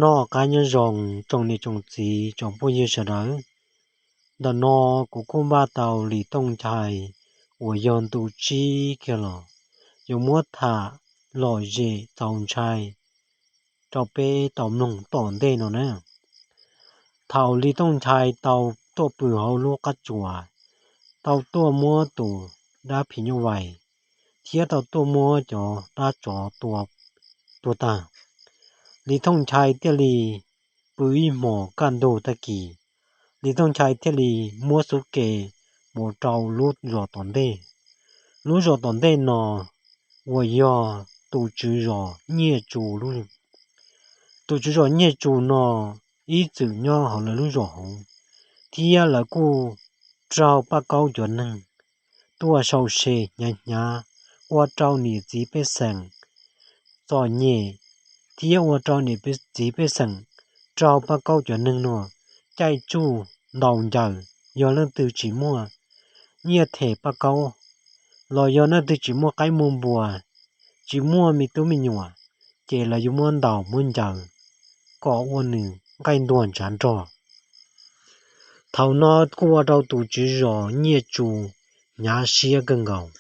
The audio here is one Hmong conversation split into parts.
Noj qab nyob zoo tsoom niam tsoom txiv tsoom phooj ywg sawv daws. Ntawm no kuv kuj npaj tau Lis Tooj Nchai uas yog ntu tsib kiag los yuav muab tham lom zem txaus ntshai rau peb tau mloog tom ntej no na. Thaum Lis Tooj Nchai tau tuaj pw hauv lub qab tsuas, tau tuaj muab tus dab phim nyuj vais thiab tau tuaj muab cov dab tsov tua tuag tag, Lis Tooj Nchai thiaj li pw ib hmos kaj ntug tag kis, Lis Tooj Nchai thiaj li muab xub ke mus rau lub zos tom ntej. Lub zos tom ntej no uas yog tus tswv zos Nyiaj Tsu lub. Tus tswv zos Nyiaj Tsu no ib txwm nyob hauv lawv lub zos hauv, thiab lawv kuj raug Paj Kaub cov neeg tuaj sau se hnyav hnyav ua rau niam txiv pej xeem txom nyem, thiab ua rau niam txiv pej xeem raug Paj Kaub cov neeg no caij tsuj ntaus ncaws. Yog leej twg tsis muaj nyiaj them Paj Kaub, los yog leej twg tsis muaj qaib muaj npua, tsis muaj me tub me nyuam, ces lawv yuav muab ntaus muab ncaws kom ua nws nqaij ntuag ntshav nrog. Thaum no kuj ua rau tus tswv zos Nyiaj Tsu hnyav siab kawg nkaus.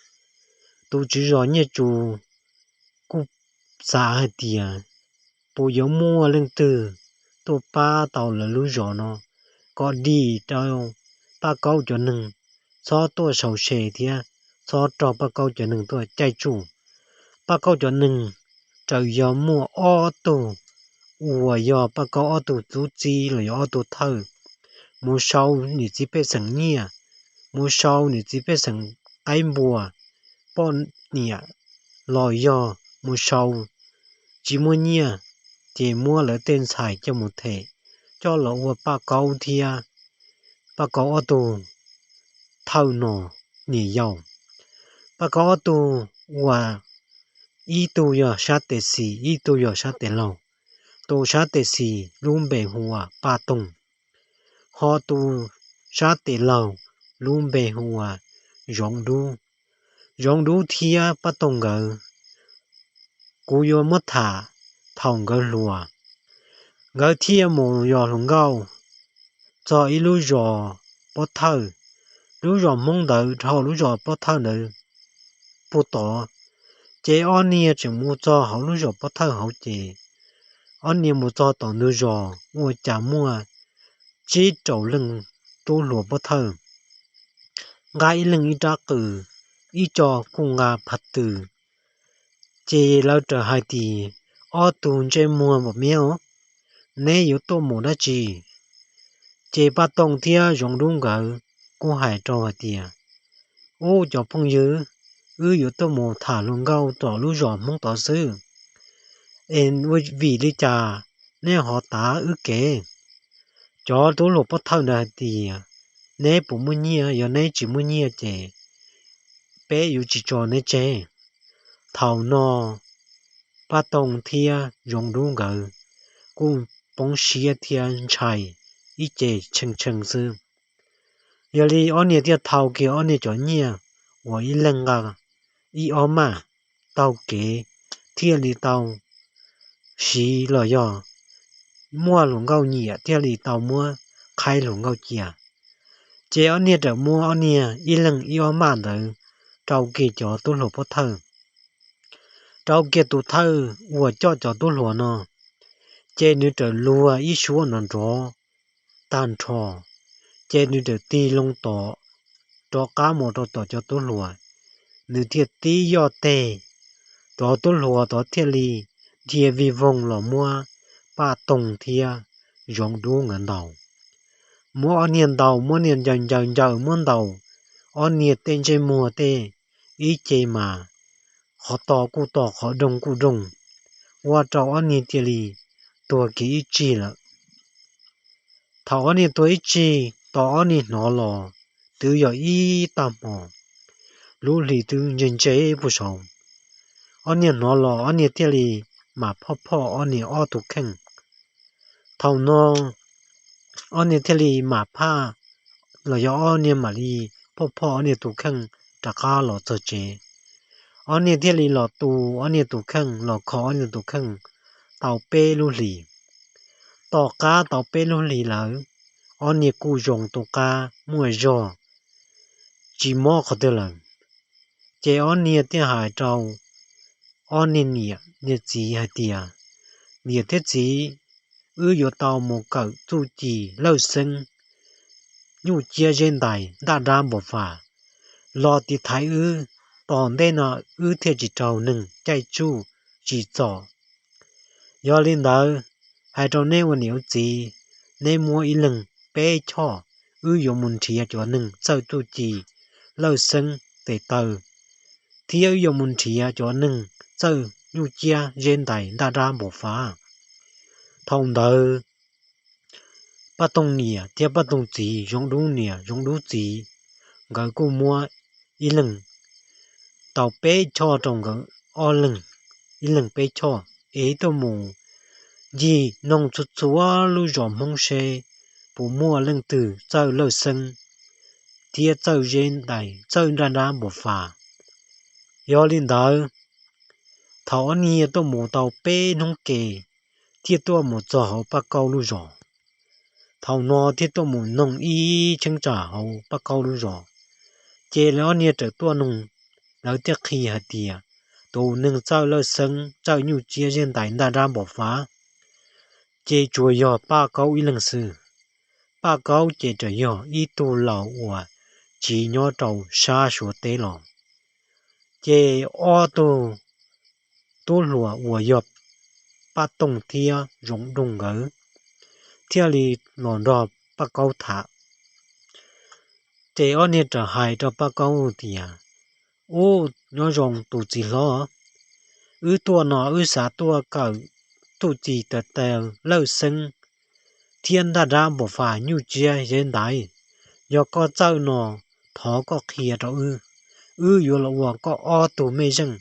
Tus tswv zos Nyiaj Tsu kuj xav hais tias puas yuav muaj leej twg tuaj pab tau lawv lub zos no kom dim rau Paj Kaub cov neeg txhob tuaj sau se thiab txhob raug Paj Kaub cov neeg tuaj caij tsuj. Paj Kaub cov neeg txawm yog muaj ob tug uas yog Paj Kaub ob tug tub txib los yog ob tug thawj mus sau niam txiv pej xeem nyiaj, mus sau niam txiv pej xeem qaib npua, poj niam los yog mus sau tsis muaj nyiaj, ces muab lawv tej ntxhais coj mus them, coj los ua Paj Kaub thiab Paj Kaub ob tug thawj no niam yau. Paj Kaub ob tug uas ib tug yog sab tes xis, ib tug yog sab tes laug. Tus sab tes xis lub npe hu ua Paj Toog, ho tus sab tes laug lub npe hu ua Zoov Dub. Zoov Dub thiab Paj Toog nkawd, kuv yuav muab tham thaum nkawd hluas. Nkawd thiaj mus yos hluas nkauj txog ib lub zos pob thawj. Lub zos Hmoob ntawd dhau lub zos pob thawj ntawd puag tod, ces ob niag tseem mus txog hauv lub zos pob thawj hauv ces ob niag mus txog tom ntug zos ua cas muaj tsib rau leej tub hluas pob thawj, nqa ib leeg ib rab qws, ib co kuj nqa phav tws. Ces lawv txawm hais tias, ob tug ntsej muag npam miab os, neb yuav tuaj mus dab tsi? Ces Paj Toog thiab Zoov Dub nkawd kuj hais rau hais tias, ub, cov phooj ywg, wb yuav tuaj mus tham hluas nkauj tom lub zos Hmoob tod xwb, es vim li cas neb ho tav wb kev? Cov tub hluas pob thawj ntawd hais tias, neb puas muaj nyiaj? Yog neb tsis muaj nyiaj ces peb yuav tsis tso neb tseg. Thaum no Paj Toog thiab Zoov Dub nkawd kuj poob siab thiab ntshai ib ce tshee tshee xwb. Yog li ob niag thiaj thau kiag ob niag cov nyiaj uas ib leeg nqa ib ob maj taug kev, thiaj li tau siv los yog muaj hluas nkauj nyiam thiaj li tau muab qhaib hluas nkauj cia. Ces ob niag txawm muab ob niag ib leeg ib ob maj ntawd rau kiag cov tub hluas pob thawj. Rau kiag tus thawj uas coj cov tub hluas no, ces nws txawm luag ib suab nrov nrov tag nrho, ces nws txawm tig loo tom, rov qab mus rau tom cov tub hluas, nws thiaj tib yoj teg, cov tub hluas tod thiaj li dhia vij voog los muab Paj Toog thiab Zoov Dub nkawd ntaus. Muab ob niag ntaus, muab niag ncaws ncaws ncaws muab ntaus, ob niag tej ntsej muag tej ib ce mas qhov to kuj to qhov doog kuj doog, ua rau ob niag thiaj li tuag kiag ib tsig lawm. Thaum ob niag tuag ib tsig, tos ob niag hnov los twb yog ib tag hmo, lub hli twb ntse ntse puag saud. Ob niag hnov los ob niag thiaj li mam phoj phoj ob niag ob tug kheej. Thaum no ob niag thiaj li mam phaj, los yog ob niag mam li phoj phoj ob niag tus kheej rov qab los txog tsev. Ob niag thiaj li los tu ob niag tus kheej, los kho ob niag tus kheej tau peb lub hlis. Tom qab tau peb lub hlis lawm, ob niag kuj zoo tu qab muaj zog, tsis mob qhov twg lawm. Ces ob niag thiaj hais rau ob niag niam niag txiv hais tias, niam thiab txiv, wb yuav tau mus kawm txuj ci lawj xeeb, nyuj ciab zeb ntais ntaj dab npua fas los tiv thaiv wb, tom ntej no wb thiaj tsis raug neeg caij tsuj tsim txom. Yog li ntawd, hais rau neb ua niam ua txiv, neb muab ib leeg peb choj, wb yuav mus nrhiav cov neeg txawj txuj ci lawj xeeb tes taw, thiab wb yuav mus nrhiav cov neeg txawj nyuj ciab zeb ntais ntaj dab npua fas. Thaum ntawd Paj Toog niam thiab Paj Toog txiv, Zoov Dub niam Zoov Dub txiv, nkawd kuj muab ib leeg tau peb choj rau nkawd ob leeg, ib leeg peb choj, es tuaj mus ncig noog txhua txhua lub zos Hmoob seb puas muaj leej twg txawj lawj xeeb thiab txawj zeb ntais txawj ntaj dab npua fas. Yog li ntawd, thaum ob niag tuaj mus tau peb hnub ke, thiaj tuaj mus txog hauv Paj Kaub lub zos. Thaum no thiaj tuaj mus noog ib cheeb tsam hauv Paj Kaub lub zos, ces lawv ob niag txawm tuaj noog, lawv thiaj qhia hais tias tus neeg txawj lawj xeeb txawj nyuj ciab zeb ntais ntaj dab npua fas ces tsuas yog Paj Kaub ib leeg xwb. Paj Kaub ces tseem yog ib tug laus uas tsiv nyob rau sab Suav teb los. Ces ob tug tub hluas uas yog Paj Toog thiab Zoov Dub nkawd thiaj li los nrog Paj Kaub tham. Ces ob niag txawm hais rau Paj Kaub tias, ub, nyob zoo tus txiv hlob, wb tuaj no wb xav tuaj kawm txuj ci tes taw lawj xeeb thiab ntaj dab npua fas nyuj ciab zeb ntais. Yog koj txawj no, thov koj qhia rau wb, wb yuav los ua koj ob tug mej zeej,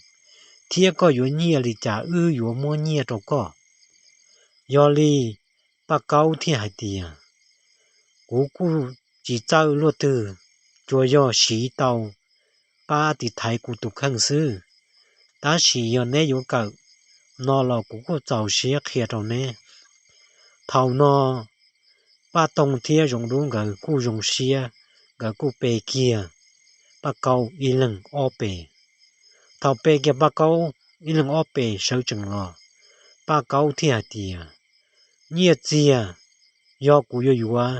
thiab koj yuav nyiaj li cas wb yuav muab nyiaj rau koj. Yog li Paj Kaub thiaj hais tias, kuv kuj tsis txawj luaj twg, tsuas yog siv tau pab tiv thaiv kuv tus kheej xwb. Tab sis yog neb yuav kawm no los kuv kuj txaus siab qhia rau neb. Thaum no Paj Toog thiab Zoov Dub nkawd kuj zoo siab, nkawd kuj pe kiag Paj Kaub ib leeg ob pes. Thaum pe kiag Paj Kaub ib leeg ob pes sawv tsees los, Paj Kaub thiaj hais tias, nyiaj txiag yog kuv yuav yuav,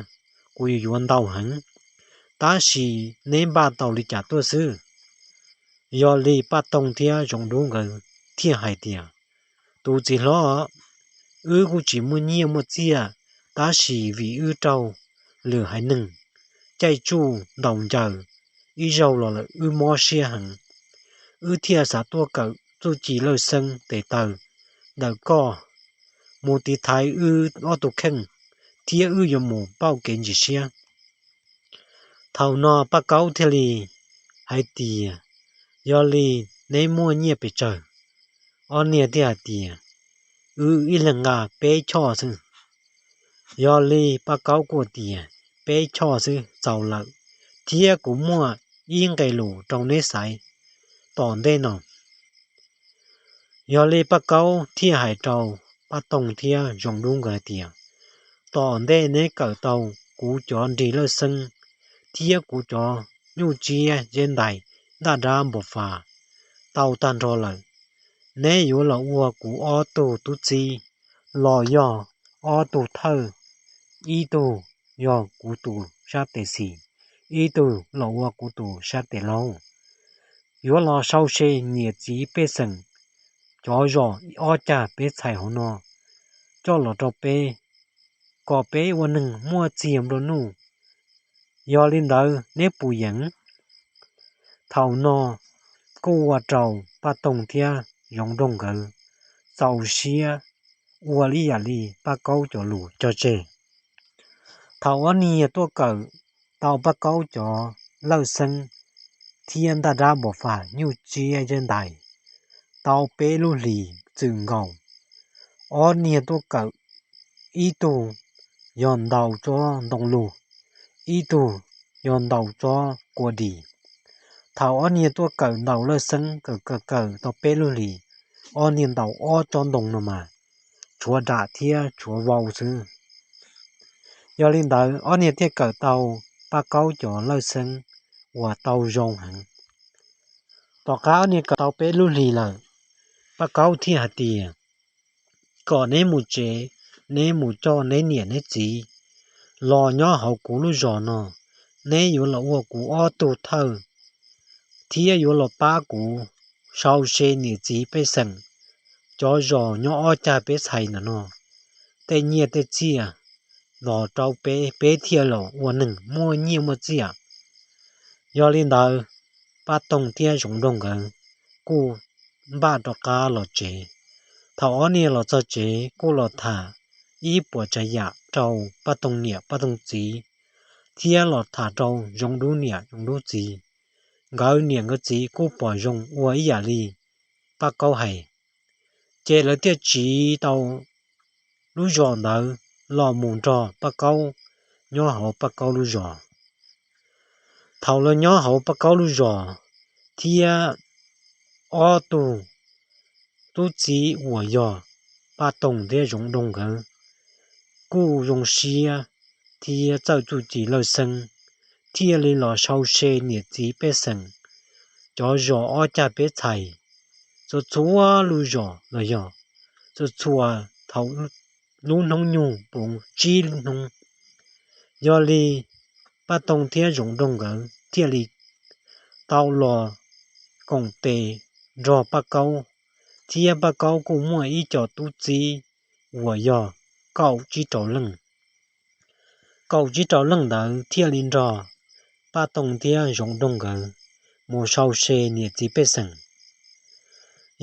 kuv yuav yuav ntau heev, tab sis neb npaj tau li cas tuaj xwb. Yog li Paj Toog thiab Zoov Dub nkawd thiaj hais tias, tus txiv hlob, wb kuj tsis muaj nyiaj muaj txiaj, tab sis vim wb raug lwm haiv neeg caij tsuj ntaus ncaws ib zaug los lawm wb mob siab heev, wb thiaj xav tuaj kawm txuj ci lawj xeeb tes taw ntawm koj mus tiv thaiv wb ob tug kheej, thiab wb yuav mus pauj kev ntsis siab. Thaum no Paj Kaub thiaj li hais tias, yog li neb muaj nyiaj pes tsawg? Ob niag thiaj hais tias, wb ib leeg nqa peb choj xwb. Yog li Paj Kaub kuj tias, peb choj xwb txaus lawm, thiab kuv muaj ib nqe lus rau neb xaiv tom ntej no. Yog li Paj Kaub thiaj hais rau Paj Toog thiab Zoov Dub nkawd hais tias, tom ntej neb kawm tau kuv cov nrig lawj xeeb thiab kuv cov nyuj tsiab zeb ntais ntaj dab npua fas tau tag nrho lawm, neb yuav los ua kuv ob tug tub txib los yog ob tug thawj, ib tug yog kuv tus sab tes xis, ib tug los ua kuv tus sab tes laug. Yuav los sau se niam txiv pej xeem cov zos ob cag peb txhais hauv no coj los rau peb, kom peb ua neeg muaj txiag nplua nuj. Yog li ntawd neb puas yeem? Thaum no kuj ua rau Paj Toog thiab Zoov Dub nkawd txaus siab ua li yam li Paj Kaub cov lus cog tseg. Thaum ob niag tuaj kawm tau Paj Kaub cov lawj xeeb thiab ntaj dab npua fas nyuj tsiab zeb ntais tau peb lub hlis txwm nkaus, ob niag tuaj kawm, ib tug yog ntaus tsob ntoo lug, ib tug yog ntaus tsob kua dis. Thaum ob niag tuaj kawm ntaus lawj xeeb kawm kawm kawm tau peb lub hlis, ob niag ntaus ob tsob ntoo no mas tshuav dam thiab tshuav vau xwb. Yog li ntawd ob niag thiaj kawm tau Paj Kaub cov lawj xeeb uas tau zoo heev. Tom qab ob niag kawm tau peb lub hlis lawm, Paj Kaub thiaj hais tias, kom neb mus tsev, neb mus coj neb niam neb txiv los nyob hauv kuv lub zos no, neb yuav los ua kuv ob tug thawj, thiab yuav los pab kuv sau se niam txiv pej xeem, cov zos nyob ob cag peb txhais ntawm no, tej nyiaj tej txiaj los rau peb, peb thiaj los ua neeg muaj nyiaj muaj txiaj. Yog li ntawd, Paj Toog thiab Zoov Nroog nkawd kuj npaj rov qab los tsev. Thaum ob niag los txog tsev kuj los tham ib puas tsav yam rau Paj Toog niam Paj Toog txiv, thiab los tham rau Zoov Dub niam Zoov Dub txiv. Nkawd niam nkawd txiv kuj pom zoo ua ib yam li Paj Kaub hais, ces lawv thiaj tsiv tau lub zos ntawd los mus nrog Paj Kaub nyob hauv Paj Kaub lub zos. Thaum los nyob hauv Paj Kaub lub zos, thiab ob tug tub txib uas yog Paj Toog thiab Zoov Nroog nkawd kuj zoo siab thiab txawj txuj ci lawj xeeb, thiaj li los sau se niam txiv pej xeem, cov zos ob cag peb txhais, txhua txhua lub zos los yog txhua txhua thaum lub hnub nyoog puv tsib lub hnub. Yog li Paj Toog thiab Zoov Nroog nkawd thiaj li tau los koom tes nrog Paj Kaub, thiab Paj Kaub kuj muaj ib co tub txib uas yog kaum tsib rau leej. Kaum tsib rau leej ntawd thiaj li nrog Paj Toog thiab Zoov Nroog nkawd mus sau se niam txiv pej xeem.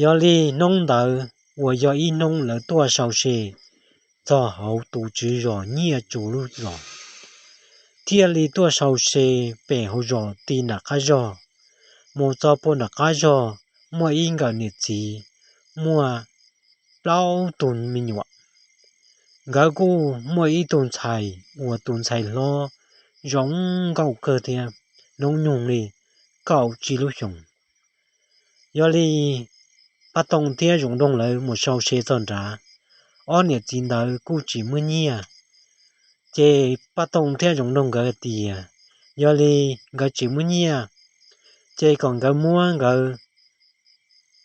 Yog li hnub ntawd uas yog ib hnub lawv tuaj sau se txog hauv tus tswv zos Nyiaj Tsu lub zos, thiaj li tuaj sau se pem hauv zos ti nram qab zog. Mus txog puag nram qab zog, muaj ib nkawm niam txiv muaj plaub tug me nyuam. Nkawd kuj muaj ib tug ntxhais uas tus ntxhais hlob zoo nkauj kawg thiab, hnub nyoog li kaum tsib lub xyoos. Yog li Paj Toog thiab Zoov Nroog lawv mus sau se txog nrad, ob niam txiv ntawd kuj tsis muaj nyiaj. Ces Paj Toog thiab Zoov Nroog nkawd hais tias, yog li nkawd tsis muaj nyiaj, ces kom nkawd muab nkawd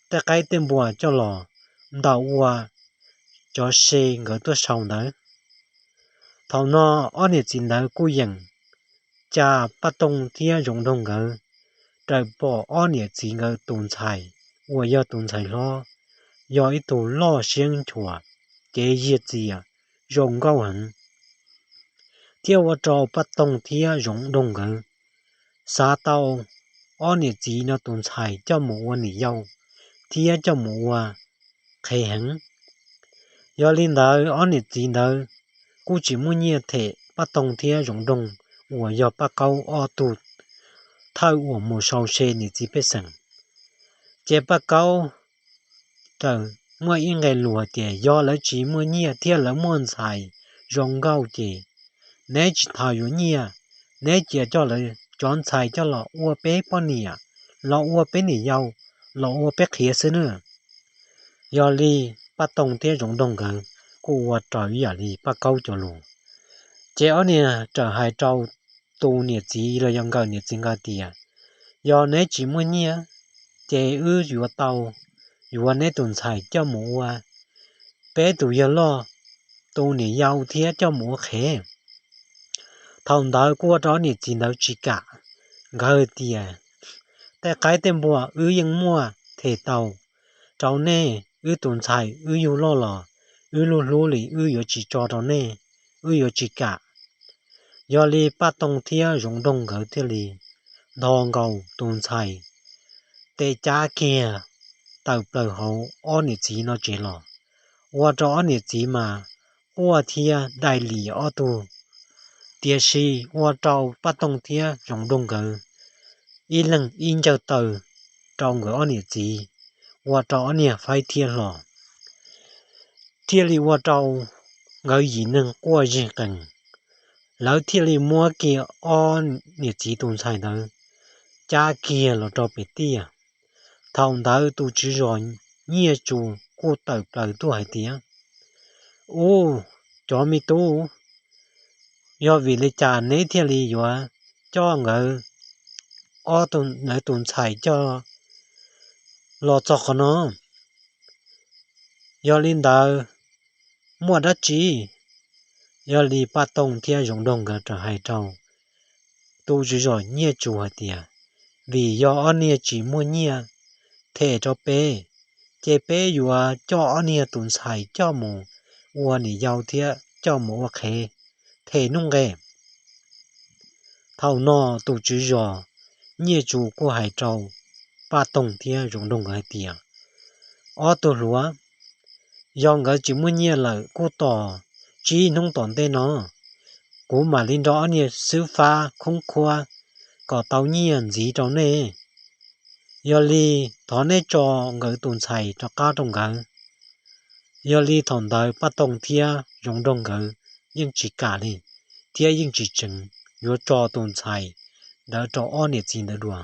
tej qaib tej npua coj los ntaus ua cov se nkawd tuaj sau ntawd. Thaum no ob niam txiv ntawd kuj yeem, cas Paj Toog thiab Zoov Nroog nkawd raws pom ob niam txiv nkawd tus ntxhais uas yog tus ntxhais hlob, yog ib tug loj siab nchuav, kev yiag txias zoo nkauj heev, thiab ua rau Paj Toog thiab Zoov Nroog nkawd xav tau ob niam txiv no tus ntxhais coj mus ua niam yau thiab coj mus ua qhev heev. Yog li ntawd ob niam txiv ntawd kuj tsis muaj nyiaj them Paj Toog thiab Zoov Nroog uas yog Paj Kaub ob tug thawj uas mus sau se niam txiv pej xeem. Ces Paj Kaub txawm muaj ib nqe lus hais tias yog lawv tsis muaj nyiaj thiab lawv muaj ntxhais zoo nkauj ces neb tsis tau yuav nyiaj, neb cia coj lawv cov ntxhais coj los ua peb poj niam, los ua peb niam yau, los ua peb qhev xwb nawb. Yog li Paj Toog thiab Zoov Nroog nkawd kuj ua raws ib yam li Paj Kaub cov lus. Ces ob niag txawm hais rau tus niam txiv los yog nkawm niam txiv nkawd tias, yog neb tsis muaj nyiaj, ces wb yuav tau yuav neb tus ntxhais coj mus ua peb tus yawg loj tus niam yau thiab coj mus ua qhev. Thaum ntawd kuj ua rau ob niam txiv ntawd tsis kam, nkawd tias, tej qaib tej npua wb yeej muaj them tau rau nej, wb tus ntxhais wb yug loj los wb lub hlub li wb yuav tsis tso rau nej, wb yuav tsis kam. Yog li Paj Toog thiab Zoov Nroog nkawd thiaj li nto nkaus tus ntxhais, tej cab kiag tawm plaws hauv ob niam txiv no tsev los, ua rau ob niam txiv mas quaj thiab dai li ob tug. Tiam sis ua rau Paj Toog thiab Zoov Nroog nkawd ib leeg ib ncawg taw rau nkawd ob niam txiv, ua rau ob niag faib thiab hlo, thiaj li ua rau nkawd yim neeg quaj zeeg qees. Lawv thiaj li muab kiag ob niam txiv tus ntxhais ntawd cab kiag los rau pem tiaj. Thaum ntawd tus tswv zos Nyiaj Tsu kuj tawm plaws tuaj hais tias, ub, cov me tub, Yog vim li cas neb thiaj li yuav coj nkawd ob tug, lawv tus ntxhais coj los txog qhov no? Yog li ntawd, muaj dab tsi? Yog li Paj Toog thiab Zoov Nroog nkawd rov hais rau tus tswv zos Nyiaj Tsu hais tias, vim yog ob niag tsis muaj nyiaj them rau peb, ces peb yuav coj ob niag tus ntxhais coj mus ua niam yau thiab coj mus ua qhev them nuj nqes. Thaum no tus tswv zos Nyiaj Tsu kuj hais rau Paj Toog thiab Zoov Nroog nkawd hais tias, ob tug hluas, yog nkawd tsis muaj nyiaj lawm kuj tos tsib hnub tom ntej no, kuv mam li nrog ob niag xwb fab khoob khuab kom tau nyiaj ntxiv rau nej. Yog li thov neb tso nkawd tus ntxhais rov qab rau nkawd. Yog li thaum ntawd Paj Toog thiab Zoov Nroog nkawd yeej tsis kam li, thiab yeej tsis tseev yuav tso tus ntxhais ntawd rau ob niam txiv ntawd dua.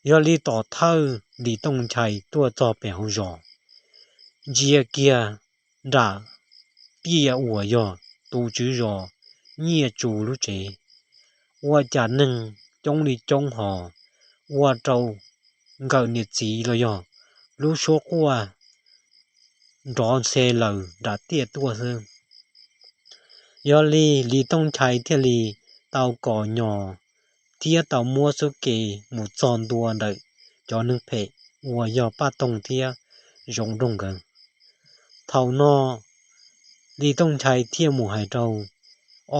Yog li tom thawj Lis Tooj Nchai tuaj txog pem hauv zos, ntsia kiag nram tiaj uas yog tus tswv zos Nyiaj Tsu lub tsev, ua cas neeg coob li coob hos, ua rau nkawm niam txiv los yog lub suab quaj nrov nce laws nram tiaj tuaj xwb. Yog li Lis Tooj Nchai thiaj li tau kos nyos thiab tau muab xub ke mus txog ntua ntawm cov neeg phem uas yog Paj Toog thiab Zoov Nroog nkawd. Thaum no Lis Tooj Nchai thiaj mus hais rau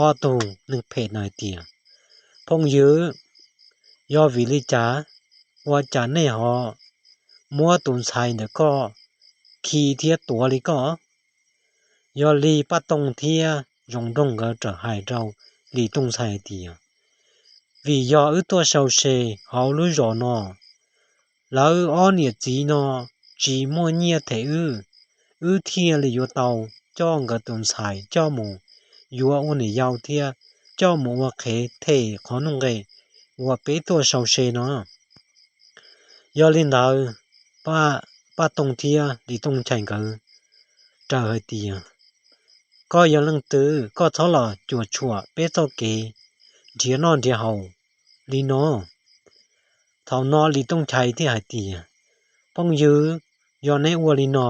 ob tug neeg phem no hais tias, phooj ywg, yog vim li cas ua cas nej ho muab tus ntxhais ntawm koj khi thiab tuav li koj? Yog li Paj Toog thiab Zoov Nroog nkawd rov hais rau Lis Tooj Nchai hais tias, vim yog wb tuaj sau se hauv lub zos no, lawv ob niam txiv no tsis muaj nyiaj them wb, wb thiaj li yuav tau coj nkawd tus ntxhais coj mus yuav ua niam yau thiab coj mus ua qhev them qhov nuj nqes uas peb tuaj sau se no. Yog li ntawd, Paj Toog thiab Lis Tooj Nchai nkawd raws hais tias, koj yog leej twg koj txhob los cuam tshuam peb txoj kev nrhiav noj nrhiav haus li no? Thaum no Lis Tooj Nchai thiaj hais tias, phooj ywg, yog neb ua li no,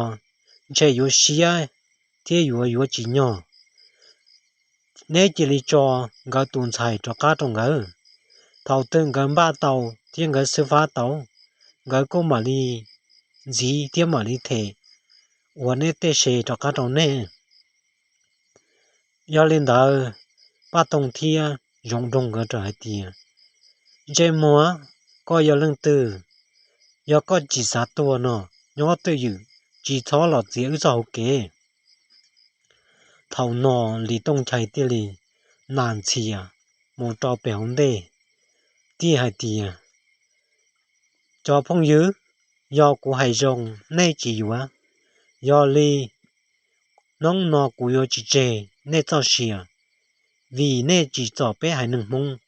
ntshe yuav siab thiab yuav yuav tsis nyog. Neb cia li tso nkawd tus ntxhais rov qab rau nkawd. Thaum twg nkawd npaj tau thiab nkawd xwb fab tau, nkawd kuj mam li ntxiv thiab mam li them ua neb tej se rov qab rau neb. Yog li ntawd, Paj Toog thiab Zoov Nroog nkawd rov hais tias, ntsej muag, koj yog leej twg? Yog koj tsis xav tuag no, nyob twj ywm, tsis txhob los txiav wb txoj hauv kev. Thaum no Lis Tooj Nchai thiaj li nas ntxhias mus rau pem hauv ntej, thiaj hais tias, cov phooj ywg, yog kuv hais zoo nej tsis yuav, yog li hnub no kuv yuav tsis tseg nej txoj sia, vim nej tsis txom peb haiv neeg Hmoob,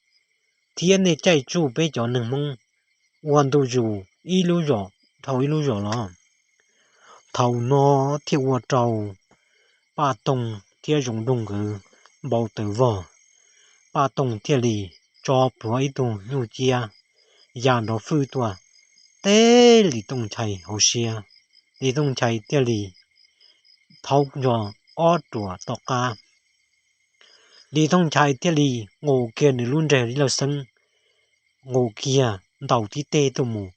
thiab nej caij tsuj peb cov neeg Hmoob ua ntu zus ib lub zos dhau ib lub zos los. Thaum no thiaj ua rau Paj Toog thiab Zoov Nroog nkawd npau taws vog. Paj Toog thiaj li tso plhuav ib tug nyuj ciab ya nrov fwj tuaj teb Lis Tooj Nchai hauv siab. Lis Tooj Nchai thiaj li thaub nco ob ruam tom qab. Lis Tooj Nchai thiaj li nqus kiag nws lub nrig laj xeeb, nqus kiag ntaus tib teg tuaj mus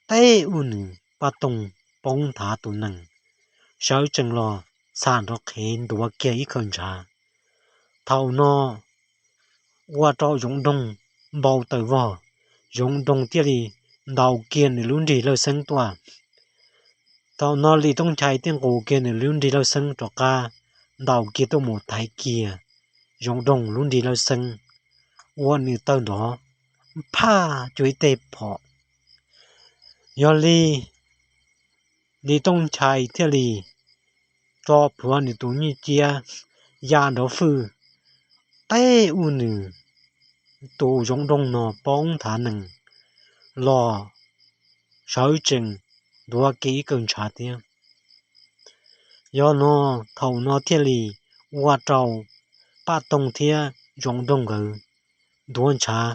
teb ua nws Paj Toog poob nthav tus nees, sawv tsees los xa nrov qhev ntuav kiag ib kawm ntshav. Thaum no ua rau Zoov Nroog npau taws vog, Zoov Nroog thiaj li ntaus kiag nws lub nrig laj xeeb tuaj. Thaum no Lis Tooj Nchai thiaj nqus kiag nws lub nrig laj xeeb rov qab, ntaus kiag tuaj mus thaiv kiag Zoov Nroog lub nrig laj xeeb, ua nws tawg nrov phaj cuag ib teg phom. Yog li Lis Tooj Nchai thiaj li tso plhuav nws tus nyuj ciab ya nrov fwj teb ua nws tus Zoov Nroog no poob nthav nees los sawv tsees ntuav kiag ib kawm ntshav thiab. Yog no, thaum no thiaj li ua rau Paj Toog thiab Zoov Nroog nkawd ntuav ntshav,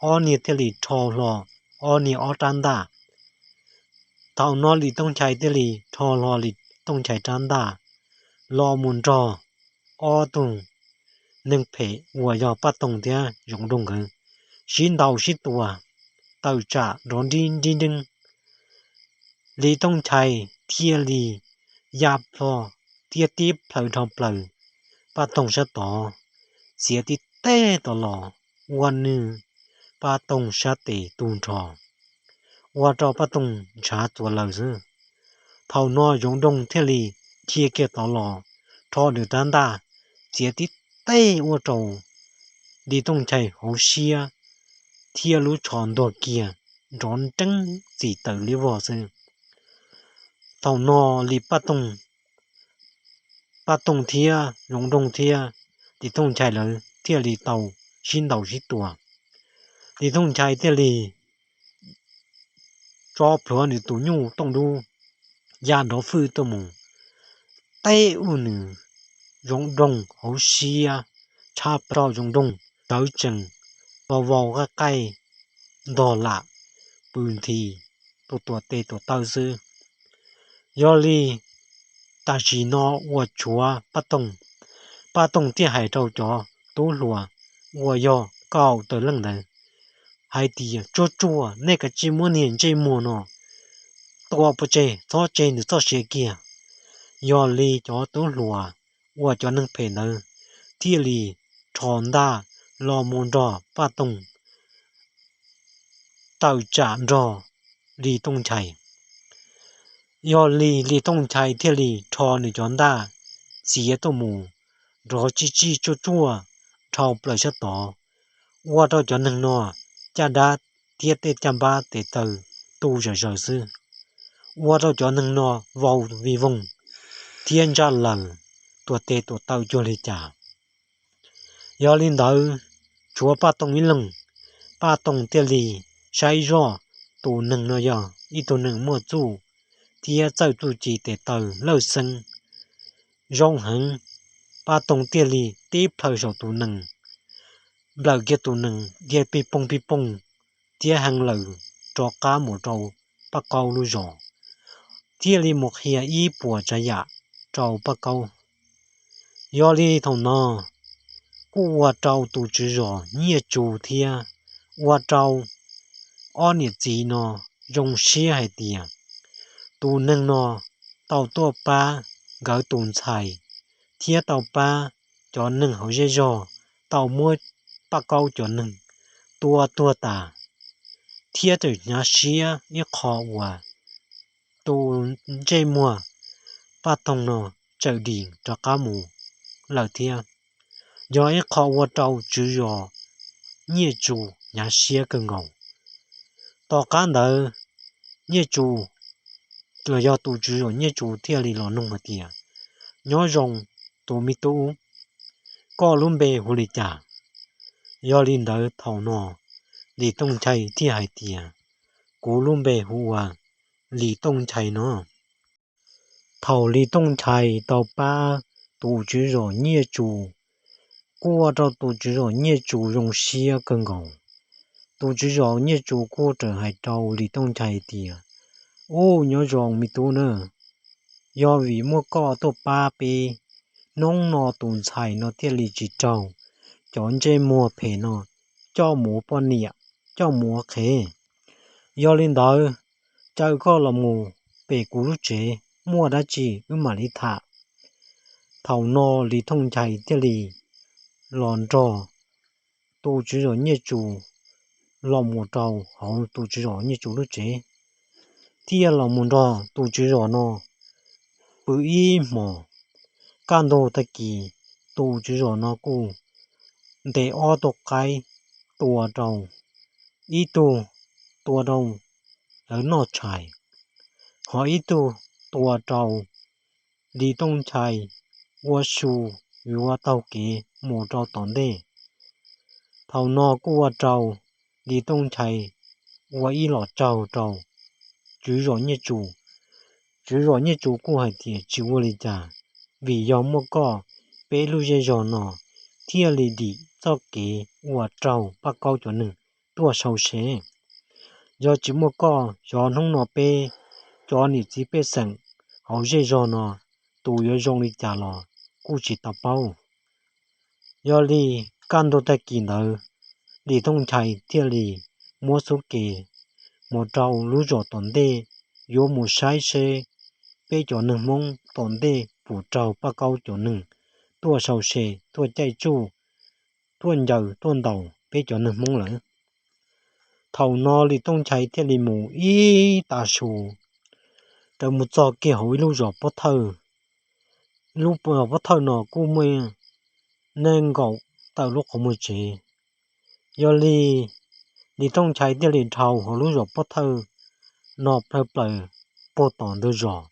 ob niag thiaj li rho hlo ob niag ob rab ntaj. Thaum no Lis Tooj Nchai thiaj li rho hlo Lis Tooj Nchai rab ntaj los mus nrog ob tug neeg phem uas yog Paj Toog thiab Zoov Nroog nkawd sib ntaus sib tua, tawm tsam nrov nrib nrib nreeb. Lis Tooj Nchai thiaj li ya plho thiab tib plhaw dhau plaws Paj Toog sab tod, txiav tib teg tod los ua nws Paj Toog sab tes tu nrho, ua rau Paj Toog ntshav txuas lawm xwb. Thaum no Zoov Nroog thiaj li dhia kiag tod los, rho nws rab ntaj, txiav tib teg ua rau Lis Tooj Nchai hauv siab thiab lub tsho ntuag kiag, nrov nreeb txim tawm liab vog xwb. Thaum no Lis Paj Toog, Paj Toog thiab Zoov Nroog thiab Lis Tooj Nchai lawv thiaj li tau sib ntaus sib tua. Lis Tooj Nchai thiaj li tso plhuav nws tus nyuj tooj dub ya nrov fwj tuaj mus, teb ua nws Zoov Nroog hauv siab, tshab plaws Zoov Nroog tawv tsees, vau vau qaij qaij, ntog lam pw nthi, tus tuam tes tuam taw xwb. Yog li tam sim no uas tshuav Paj Toog, Paj Toog thiaj hais rau cov tub hluas uas yog kaum tawm leej ntawd hais tias, tsuag tsuag nej kav tsij muab niag ntsej muag no tua pov tseg, txhob tseg nws txoj sia kiag. Yog li cov tub hluas uas cov neeg phem ntawd thiaj li rho ntaj los mus nrog Paj Toog tawm tsam nrog Lis Tooj Nchai. Yog li Lis Tooj Nchai thiaj li rho nws cov ntaj txiav tuaj mus nrov tsij tsij tsuag tsuag dhau plaws sab tod, ua rau cov neeg no caj dab thiab tej caj npab tes taw tu zom zaws xwb, ua rau cov neeg no vau vij voog thiab ntsaj laws, tuam tes tuam taw cuag li cas. Yog li ntawd, tshuav Paj Toog ib leeg, Paj Toog thiaj li saib zoj tus neeg no yog ib tug neeg muaj txuj thiab txawj txuj ci tes taw lawj xeeb zoo heev. Paj Toog thiaj li tib plhaw saum tus nees, nplawm kiag tus nees dhia pig poog pig poog thiab hee lawm rov qab mus rau Paj Kaub lub zos, thiaj li mus qhia ib puas tsav yam rau Paj Kaub. Yog li thaum no kuj ua rau tus tswv zos Nyiaj Tsu thiab ua rau ob niam txiv no zoo siab hais tias tus neeg no tau tuaj pab nkawd tus ntxhais thiab tau pab cov neeg hauv zej zog, tau muab Paj Kaub cov neeg tua tuag tas, thiab tseem hnyav siab ib qho uas tus ntsej muag Paj Toog no tseem dim rov qab mus lawm thiab, yog ib qho ua rau tswv zos Nyiaj Tsu hnyav siab kawg nkaus. Tom qab ntawd Nyiaj Tsu los yog tus tswv zos Nyiaj Tsu thiaj li los noog hais tias, nyob zoo tus me tub, koj lub npe hu li cas? Yog li ntawd thaum no Lis Tooj Nchai thiaj hais tias, kuv lub npe hu ua Lis Tooj Nchai no. Thaum Lis Tooj Nchai tau pab tus tswv zos Nyiaj Tsu, kuj ua rau tus tswv zos Nyiaj Tsu zoo siab kawg nkaus. Tus tswv zos Nyiaj Tsu kuj raws hais rau Lis Tooj Nchai tias, ub, nyob zoo me tub na, yog vim muaj koj tuaj pab peb, hnub no tus ntxhais no thiaj li tsis raug cov ntsej muag phem no coj mus ua poj niam, coj mus ua qhev. Yog li ntawd, caw koj los mus pem kuv lub tsev, muaj dab tsi wb mam li tham. Thaum no Lis Tooj Nchai thiaj li los nrog tus tswv zos Nyiaj Tsu los mus rau hauv tus tswv zos Nyiaj Tsu lub tsev, thiaj los mus nrog tus tswv zos no pw ib hmos. Kaj ntug tag kis, tus tswv zos no kuj ntes ob tug qaib tua rau, ib tug tua rau lawv noj tshais, ho ib tug tua rau Lis Tooj Nchai ua su yuav taug kev mus rau tom ntej. Thaum no kuj ua rau Lis Tooj Nchai ua ib los tsaug rau tswv zos Nyiaj Tsu. Tswv zos Nyiaj Tsu kuj hais tias tsis ua li cas, vim yog muaj koj, peb lub zej zog no thiaj li dim txoj kev uas raug Paj Kaub cov neeg tuaj sau se. Yog tsis muaj koj, xyov hnub no peb cov niam txiv pej xeem hauv zej zog no tus yuav zoo li cas los kuj tsis tau paub. Yog li kaj ntug tag kis ntawd, Lis Tooj Nchai thiaj li muab xub ke mus rau lub zos tom ntej, yuav mus saib seb peb cov neeg Hmoob tom ntej puas raug Paj Kaub cov neeg tuaj sau se, tuaj caij tsuj, tuaj ncaws tuaj ntaus peb cov neeg Hmoob lawm. Thaum no Lis Tooj Nchai thiaj li mus ib tag su, raws mus txog kiag hauv ib lub zos pob thawj. Lub zos pob thawj no kuj muaj nees nkaum tawm lub qhov muag tsev. Yog li, Lis Tooj Nchai thiaj li dhau hauv lub zos pob thawj no plawg plaws puag tom ntug zos.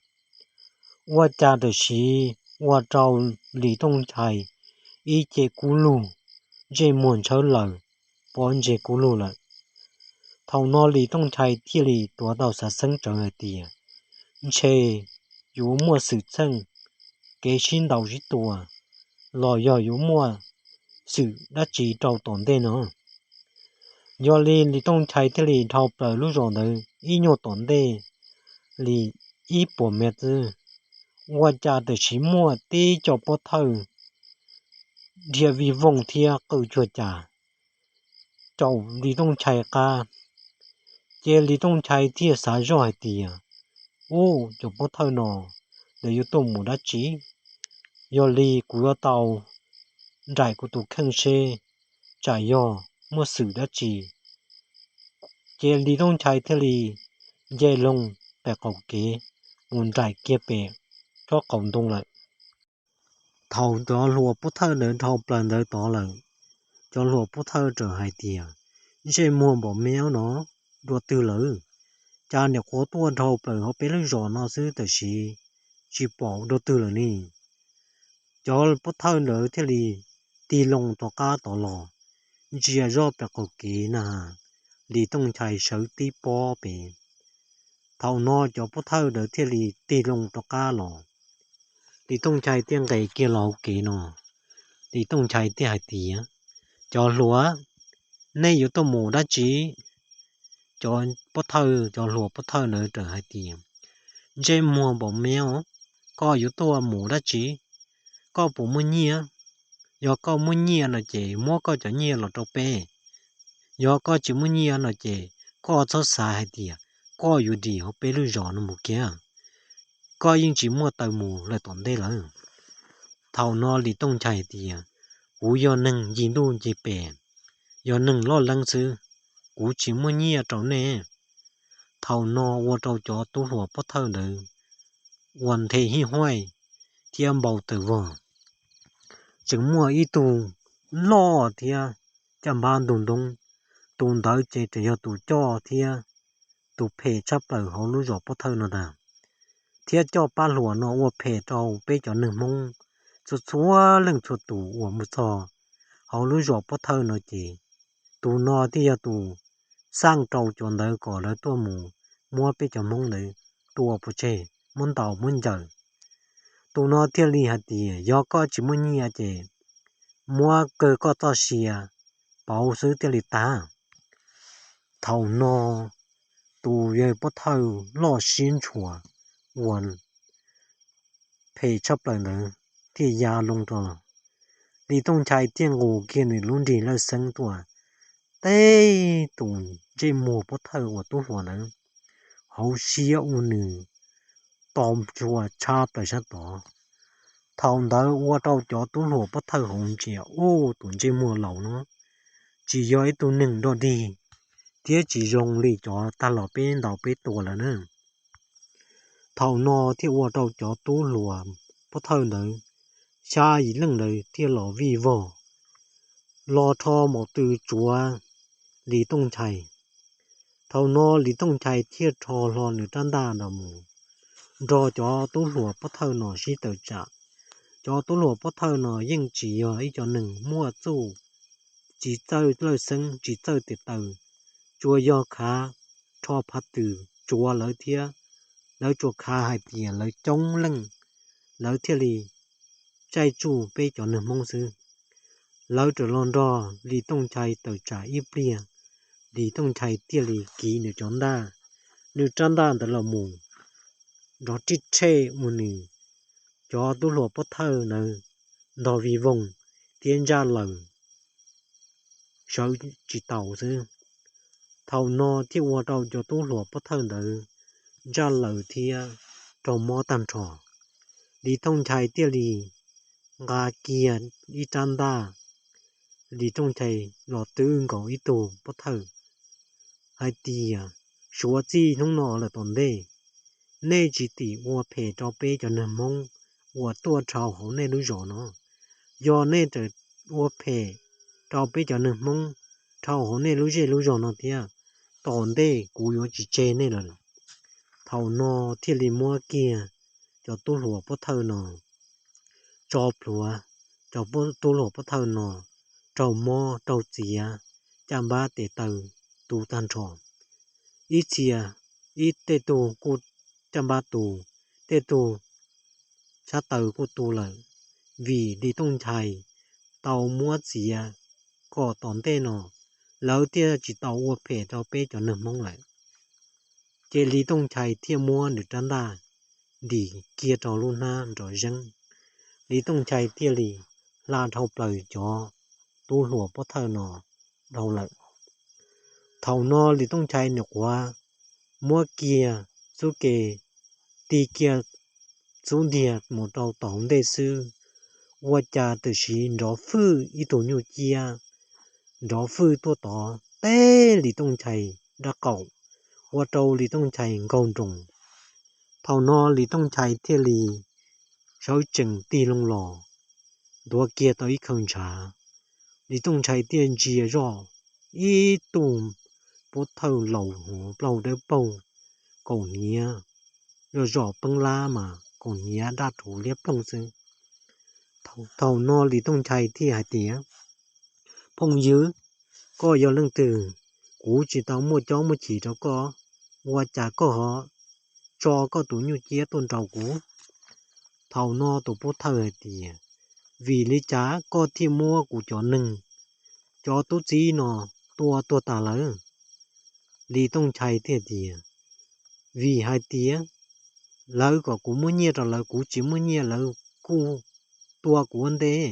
Ua cas tam sim ua rau Lis Tooj Nchai ib ce kub lug, ntsej muag ntshawb laws, pob ntseg kub lug lawm. Thaum no Lis Tooj Nchai thiaj li tuav tau xav xeeb tsawv hais tias, ntshe yuav muaj xwm txheej, kev sib ntaus sib tua, los yog yuav muaj xwm dab tsi rau tom ntej no. Yog li Lis Tooj Nchai thiaj li dhau plaws lub zos ntawd ib nyuag tom ntej li ib puas mev xwb, ua cas tam sim muaj tib co pob thawj dhia vij vooj thiab qw cuag cas caum Lis Tooj Nchai qab. Ces Lis Tooj Nchai thiaj xav zoj hais tias, ub, cov pob thawj no lawv yuav tuaj mus dab tsi? Yog li kuv yuav tau nraim kuv tus kheej seb tsam yog muaj xwm dab tsi. Ces Lis Tooj Nchai thiaj li nce loo pem qaum kev mus nraim kiag pem tsob qaum ntoo lawm. Thaum cov hluas pob thawj ntawd dhau plaws ntawd tod lawm, cov hluas pob thawj txawm hais tias, ntsej muag npaum me no dua twg lawm? Cas niam qhuav tuaj dhau plaws hauv peb lub zos no xwb tam sim tsis pom dua twg lawm ne? Cov pob thawj ntawd thiaj li tig loo rov qab tod los, ntsia zoj pem qaum kev na, Lis Tooj Nchai sawv tib pob pem. Thaum no cov pob thawj ntawd thiaj li tig loo rov qab los. Lis Tooj Nchai thiaj nqes kiag los hauv kev no, Lis Tooj Nchai thiaj hais tias, cov hluas, nej yuav tuaj mus dab tsi? Cov pob thawj, cov hluas pob thawj ntawd txawm hais tias, ntsej muag npaum me os, koj yuav tuaj mus dab tsi? Koj puas muaj nyiaj? Yog koj muaj nyiaj no ces muab koj cov nyiaj los rau peb. Yog koj tsis muaj nyiaj no ces koj txhob xav hais tias koj yuav dim hauv peb lub zos no mus kiag. Koj yeej tsis muaj taw mus lawm tom ntej lawm. Thaum no Lis Tooj Nchai hais tias, kuv yog neeg ncig ntuj ncig pem, yog neeg loj leeb xwb, kuv tsis muaj nyiaj rau nej. Thaum no ua rau cov tub hluas pob thawj ntawd ua nthe hij huaj thiab npau taws vog. Tseem muaj ib tug loj thiab caj npab ntug ntoo, tus ntawd ces tseem yog tus coj thiab tus phem tshaj plaws hauv lub zos pob thawj no ntag, thiab coj pab hluas no ua phem rau peb cov neeg Hmoob txhua txhua leej txhua tus uas mus txog hauv lub zos pob thawj no ces tus no thiaj yog tus xaj rau cov ntawd kom lawv tuaj mus muab peb cov Hmoob ntawd tua pov tseg, muab ntaus muab ncaws. Tus no thiaj li hais tias, yog koj tsis muaj nyiaj ces muab kawg koj txoj sia pauv xwb thiaj li tag. Thaum no tus yawg pob thawj loj siab ntshua uas phem tshaj plaws ntawd thiaj ya loo rau los. Lis Tooj Nchai thiaj nqus kiag nws lub nrig lawj xeeb tuaj teb tus ntsej muag pob thawj uas tub hluas ntawd hauv siab ua nws to ntshua tshab plaws sab tod. Thaum ntawd ua rau cov tub hluas pob thawj hauv ntsia, ub, tus ntsej muag laus no tsis yog ib tug neeg dog dig thiab tsis zoo li cov tag los peb ntaus peb tua lawm na. Thaum no thiaj ua rau cov tub hluas pob thawj ntawd xya yim leej ntawd thiaj los vij vog los rho maum tw tsuav Lis Tooj Nchai. Thaum no Lis Tooj Nchai thiaj rho hlo nws rab ntaj nrog mus nrog cov tub hluas pob thawj no sib tawm tsam. Cov tub hluas pob thawj no yeej tsis yog ib co neeg muaj txuj, tsis txawj lawj xeeb tsis txawj tes taw, tsuas yog khav rho phav tws tsuav lawv thiab lawv tsuas khav hais tias lawv coob leej lawv thiaj li caij tsuj peb cov neeg Hmoob xwb. Lawv rawm los nrog Lis Tooj Nchai tawm tsam ib pliag, Lis Tooj Nchai thiaj li kiv nws cov ntaj, nws rab ntaj ntawd los mus nrov rib rhej ua nws cov tub hluas pov thawj ntawd ntog vij voog thiab ntsaj lawm sawv tsis taus xwb. Thaum no thiaj ua rau cov tub hluas pov thawj ntawd ntsaj lawm thiab raug mob tag nrho. Lis Tooj Nchai thiaj li nqa kiag ib rab ntaj, Lis Tooj Nchai los twb nkaus ib tug pov thawj hais tias, suav txij hnub no lawm tom ntej, nej tsis tim ua phem rau peb cov neeg Hmoob uas tuaj dhau hauv nej lub zos no. Yog nej ua phem rau peb cov neeg Hmoob dhau hauv nej lub zej lub zos no thiab, tom ntej kuv yuav tsis tseg nej lawm. Thaum no thiaj li muab kiag cov tub hluas pov thawj no tso plhuav, cov tub hluas pov thawj no raug mob raug txiav, caj npab tes taw tu tag nrho. Ib txhia, ib tej tug kuj caj npab tu, tej tug sab taw kuj tu lawm, vim Lis Tooj Nchai tau muab txiav kom tom ntej no lawv thiaj tsis tau ua phem rau peb cov neeg Hmoob lawm. Ces Lis Tooj Nchai thiaj muab nws rab ntaj ntim kiag rau lub hnab nrov zeeb, Lis Tooj Nchai thiaj li hla dhau plaws cov tub hluas pov thawj no dhau lawm. Thaum no Lis Tooj Nchai nyuam qhuav muab kiag xub ke tig kiag xub ntiag mus rau tom hauv ntej xwb, ua cas tam sim nrov fwj ib tug nyuj ciab nrov fwj tuaj tod teb Lis Tooj Nchai nraub qaum, ua rau Lis Tooj Nchai nkaug nroos. Thaum no Lis Tooj Nchai thiaj li sawv tsees tig loo los, ntuav kiag tau ib khaw ntshav. Lis Tooj Nchai thiaj ntsia zoj ib tug pov thawj laus hnav plaub hau dawb paug, kaus hniav zoj zoj peeb lab mas kaus hniav daj rhuv liab ploog xwb. Thaum no Lis Tooj Nchai thiaj hais tias, phooj ywg, koj yog leej twg? Kuv tsis tau muaj cob muaj chim rau koj, ua cas koj ho tso koj tus nyuj ciab tuaj nraus kuv? Thaum no tus pov thawj hais tias, vim li cas koj thiaj muab kuv cov neeg, cov tub txib no tua tuag tas lawm? Lis Tooj Nchai thiaj tias, vim hais tias lawv kom kuv muab nyiaj rau lawv, kuv tsis muab nyiaj lawv kuj tua kuv ua ntej,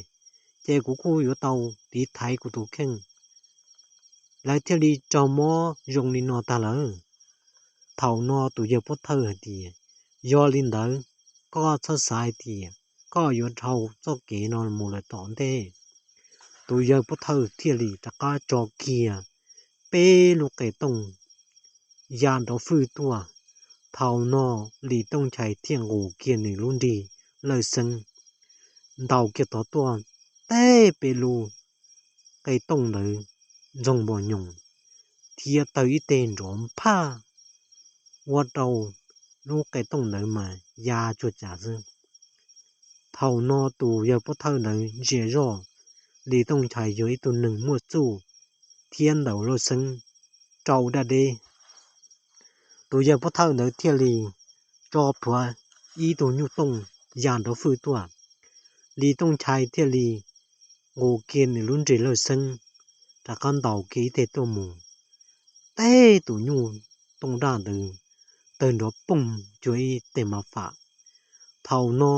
ces kuv kuj yuav tau tiv thaiv kuv tus kheej, lawv thiaj li raug mob zoo li no tag lawm. Thaum no tus yawg pov thawj hais tias, yog li ntawd, koj txhob xav hais tias koj yuav dhau txoj kev no mus lawm tom ntej. Tus yawg pov thawj thiaj li rov qab tso kiag peb lub qe tooj ya nrov fwj tuaj. Thaum no Lis Tooj Nchai thiaj nqus kiag nws lub nrig lawj xeeb ntaus kiag tod tuaj, teb peb lub qe tooj ntawd ntsoog npos nyoos thiab tawg ib teg nrov nphaj, ua rau lub qe tooj ntawd mas ya cuag cav xwb. Thaum no tus yawg pov thawj ntawd ntsia zoj, Lis Tooj Nchai yog ib tug neeg muaj txuj thiab ntaus lawj xeeb rau daj deb. Tus yawg pov thawj ntawd thiaj li tso plhuav ib tug nyuj tooj ya nrov fwj tuaj. Lis Tooj Nchai thiaj li nqus kiag nws lub nrig lawj xeeb rov qab ntaus kiag ib teg tuaj mus, teb tus nyuj tooj daj ntawd tawg nrov poog cuag ib teg mav fam. Thaum no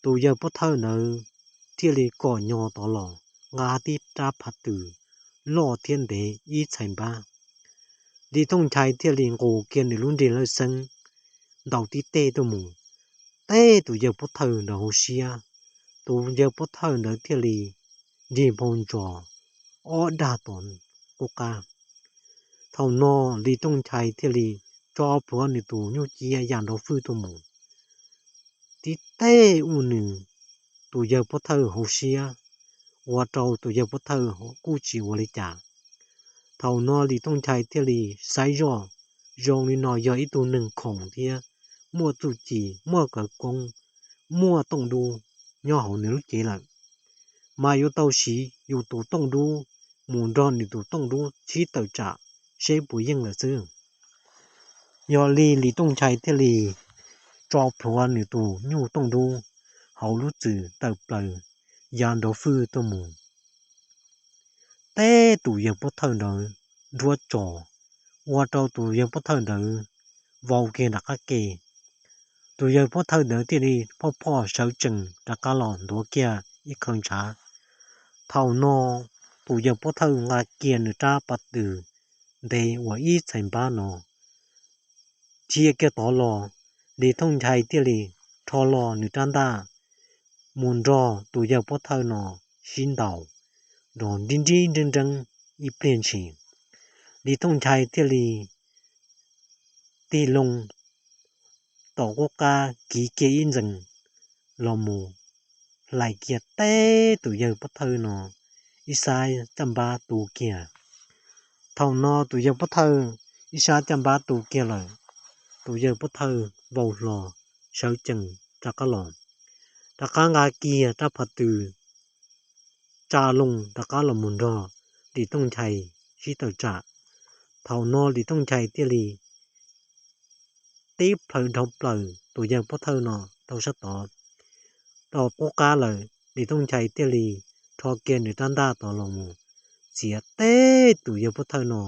tus yawg pov thawj ntawd thiaj li kom nyo tod los nqa tib rab phaj twm loj thiab ntev ib txhais npab. Lis Tooj Nchai thiaj li nqus kiag nws lub nrig lawj xeeb ntaus tib teg tuaj mus, teb tus yawg pov thawj ntawd hauv siab. Tus yawg pov thawj ntawd thiaj li nrig nphau ntsos ob dag tom qub qab. Thaum no Lis Tooj Nchai thiaj li tso plhuav nws tus nyuj ciab ya nrov fwj tuaj mus, tib teg ua nws tus yawg pov thawj hauv siab, ua rau tus yawg pov thawj kuj tsis ua li cas. Thaum no Lis Tooj Nchai thiaj li saib zoj, zoo li no yog ib tug neeg khoom thiab muaj txuj ci, muaj khawv koob, muaj tooj dub nyob hauv nws lub cev lawm, mas yuav tau siv yus tus tooj dub mus nrog nws tus tooj dub sib tawm tsam seb puas yeej lawm xwb. Yog li Lis Tooj Nchai thiaj li tso plhuav nws tus nyuj tooj dub hauv lub txwm tawm plaws ya nrov fwj tuaj mus. teb tus yawg pov thawj ntawd nruab tso, ua rau tus yawg pov thawj ntawd vau kiag nram qab ke. Tus yawg pov thawj ntawd thiaj li phoj phoj sawv tsees rov qab los ntuav kiag ib qho ntshav. Thaum no tus yawg pov thawj nqa kiag nws rab pas tws ntev uas ib txhais npab no dhia kiag tod los, Lis Tooj Nchai thiaj li rho los nws rab ntaj mus nrog tus yawg pov thawj no sib ntaus nrov nrib nrib nreeb nreeb ib pliag ntshis. Lis Tooj Nchai thiaj li tig loo tom qub qab kiv kiag ib ntxees los mus hlais kiag teb tus yawg pov thawj no ib sab caj npab tu kiag. Thaum no tus yawg pov thawj ib sab caj npab tu kiag lawm, tus yawg pov thawj vau hlo sawv tsees rov qab los, rov qab nqa kiag rab phav tws tsa loo rov qab los mus nrog Lis Tooj Nchai sib tawm tsam. Thaum no Lis Tooj Nchai thiaj li tib plhaw dhau plaws tus yawg pov thawj no rau sab tod. Tau qub qab lawm, Lis Tooj Nchai thiaj li rho kiag nws rab ntaj tod los mus txiav teb tus yawg pov thawj no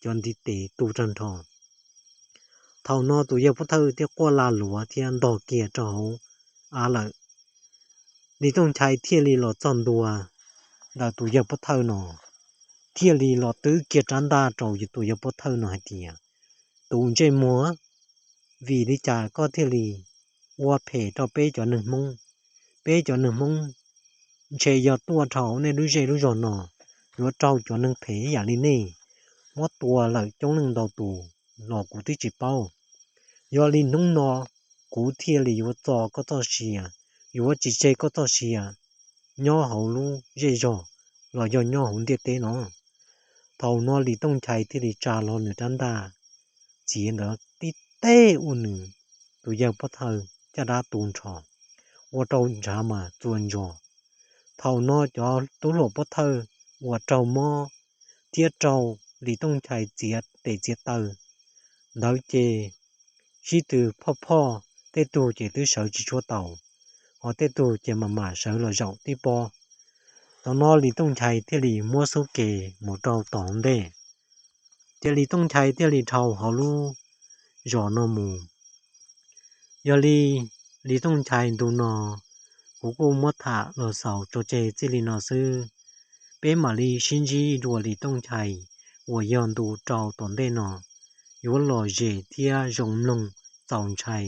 cov ntiv tes tu rag nrho. Thaum no tus yawg pov thawj thiaj quaj lag luav thiab ntog kiag rau hauv av lawm. Lis Tooj Nchai thiaj li los txog ntua ntawm tus yawg pov thawj no, thiaj li los twb kiag rab ntaj rau tus yawg pov thawj no hais tias, Tus ntsej muag, vim li cas koj thiaj li ua phem rau peb cov neeg Hmoob? Peb cov neeg Hmoob ntshe yog tuaj dhau nej lub zej lub zog no, yuav raug cov neeg phem ib yam li nej muab tua lawm coob leej ntau tus los kuv twb tsis paub. Yog li hnub no kuv thiaj li yuav txo koj txoj sia, yuav tsis tseg koj txoj sia nyob hauv lub zej zog los yog nyob hauv ntiaj teb no. Thaum no Lis Tooj Nchai thiaj li tsa hlo nws rab ntaj txiav ntawd tib teg ua nws tus yawg pov thawj caj dab tu nrho, ua rau ntshav mas txua ntso. Thaum no cov tub hluas pov thawj uas raug mob thiab raug Lis Tooj Nchai txiav tes txiav taw ntawd ces sib tw phoj phoj, tej tug ces twb sawv tsis tshua taus, ho tej tug ces mam mam sawv los zaum tib pob. Thaum no Lis Tooj Nchai thiaj li muab xub ke mus rau tom ntej, ces Lis Tooj Nchai thiaj li dhau hauv lub zos no mus. Yog li, Lis Tooj Nchai ntu no kuv kuj muab tham los xaus tso tseg txij li no xwb. Peb mam li sib ntsib dua Lis Tooj Nchai uas yog ntu rau tom ntej no, yuav lom zem thiab zoo mloog txaus ntshai